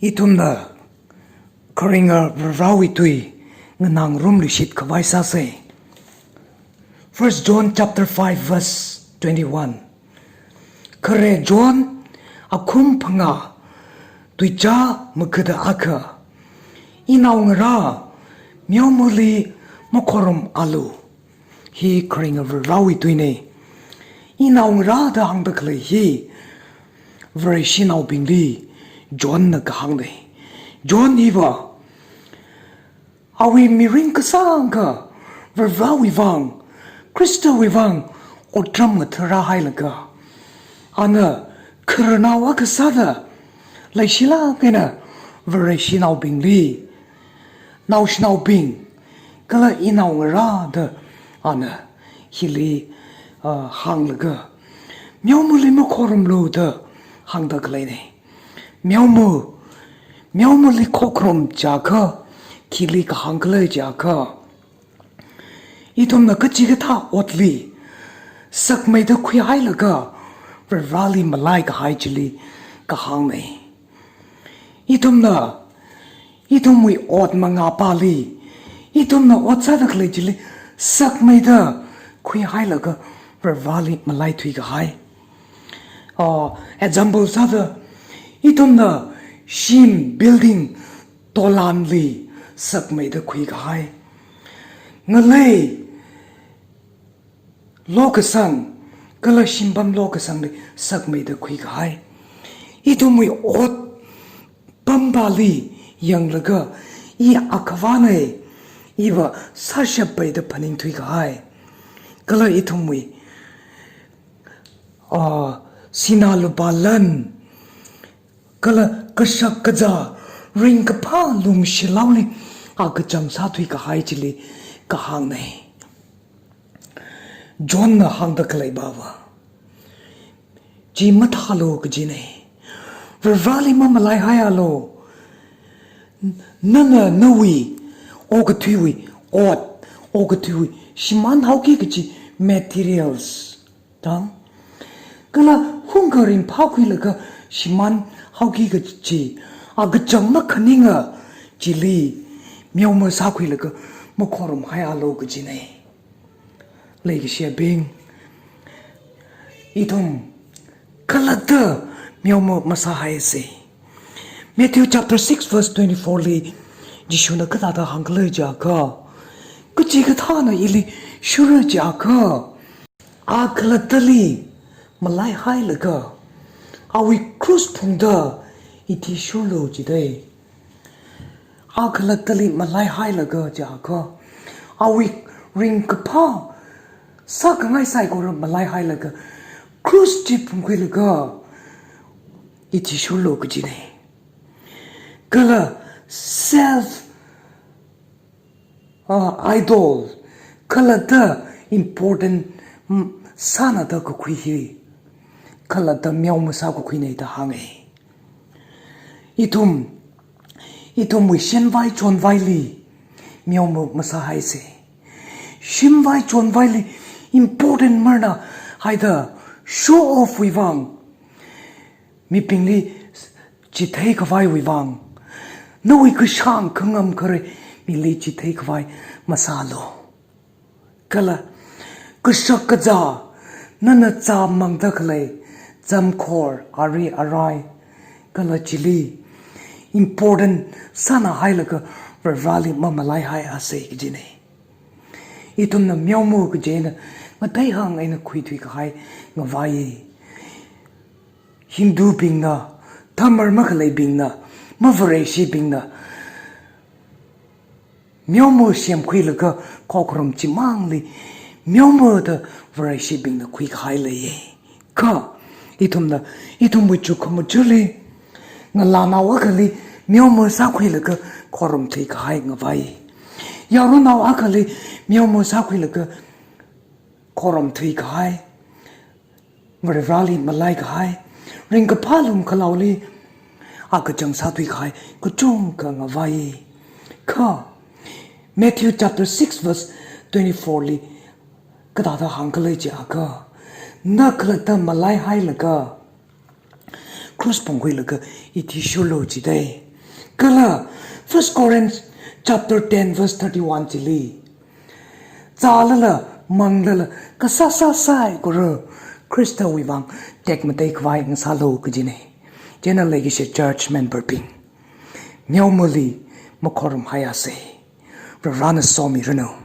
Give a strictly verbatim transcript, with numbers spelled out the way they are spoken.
Ithumna kharinga Varewui tui nganāngarumluishit khavai sāsa. First John chapter five verse twenty-one. Khare John akhum phangā tuichā magada akha, inaongarā meomali makhorumalu. Hi kharinga Varewui tuina. Inaongarā da hāngda khalei hi Vareshinaobingli Johnna kahāngna. John hiva awui mirin kasāngkha Varewui vang, Khristawui vang otram ngatharāhailaga, ana khararnao akha sāda leishilāk eina Vareshinaobingli, naoshinaobing, kala inaongarā da ana hili, ah, hānglaga, meomali makhorumlu da hāngda khaleina. Meoma, meomali khokharum jiakha, khili kahāng khala jiakha, ithumna kachikathā otli sakmeida khuihailaga Vareli malaikahai chili kahāngna. Ithumna, ithumwui ot mangāpāli, ithumna ot sāda khalei chili sakmeida khuihailaga Vareli malaithuikahai. Ah, example sāda, ithumna shim, building, tolanli sakmeida khuikahai. Ngalei lokasang, kala shimpam lokasangli sakmeida khuikahai. Ithumwui ot pampāli yanglaga, i akhavāna, iva sāshappai da phaningthuikahai. Kala ithumwui, ah, sinā lupā lan, kala kashak kazā, ringkaphā lumshilaoli akachang sāthuikahai chili kahāngna. Johnna hāngda khalei bava chi mathālu kajina. Vareli mamalaihaialu. Nana nawui okathuiwui ot, okathuiwui shimānhaoki kachi materials, tang, kala hungkha ringphākhuilaga shimānhaoki kachi akachang makhaninga chili meoma sākhuilaga makhorumhaialu kajina. Leikashiyabing, ithum khalatta meoma masāhaisa. Matthew chapter six verse twenty-four li Jishuna kathāda hāngkhala jiakha, kachikathāna ili shurra jiakha, a khalattali malaihailaga awui cross phungda ithi shurlu jida. A khalattali malaihailaga jiakha, awui ringkaphā sākhangai saikora malaihailaga, cross chi phungkhuilaga ithi shurlu kajina. Kala self, ah, idol, khalatta important, mm, sānada kakhui hi khalatta meoma sākakhuina da hānga. Ithum, ithumwui shenvai chonvaili meoma masāhaisa. Shenvai chonvaili important marna haida show off wui vang, mibingli chitheikhavaiwui vang, nawui kashāng khangam khare mili chitheikhavai masālu. Kala kashak kazā, nana zāmangda khalei zamkhor, ari arai, kala chili important sānahailaga Vareli mamalaihaiasa kajina. Ithumna meoma kaji eina ngateihāng eina khuithuikahai ngavai. Hindubingna, dharma makhaleibingna, mavareshibingna meoma semkhuilaga khokharum chimangli meoma da vareshibingna khuikahai leiya. Kha ithumna, ithumwui chukkhamathāli ngalānao akhali meoma sākhuilaga khorumthuikahai ngavai. Yaronnao akhali meoma sākhuilaga khorumthuikahai, Vareli malaikahai, ringkaphā lumkhalaoli akachang sāthuikahai kachungkha ngavai. Kha Matthew chapter six verse twenty-four li kathāda hāngkhala jiakha, na khalatta malaihailaga cross phungkhuilaga ithi shurlu jida. Kala First Corinth chapter ten verse thirty-one chili, zālala manglala kasā sāsaikora Khristawui vang tekmatei khavai ngasālu kajina. Chieina leikashi church member bing, meomali makhorum haiasei. Varivarana somiranu.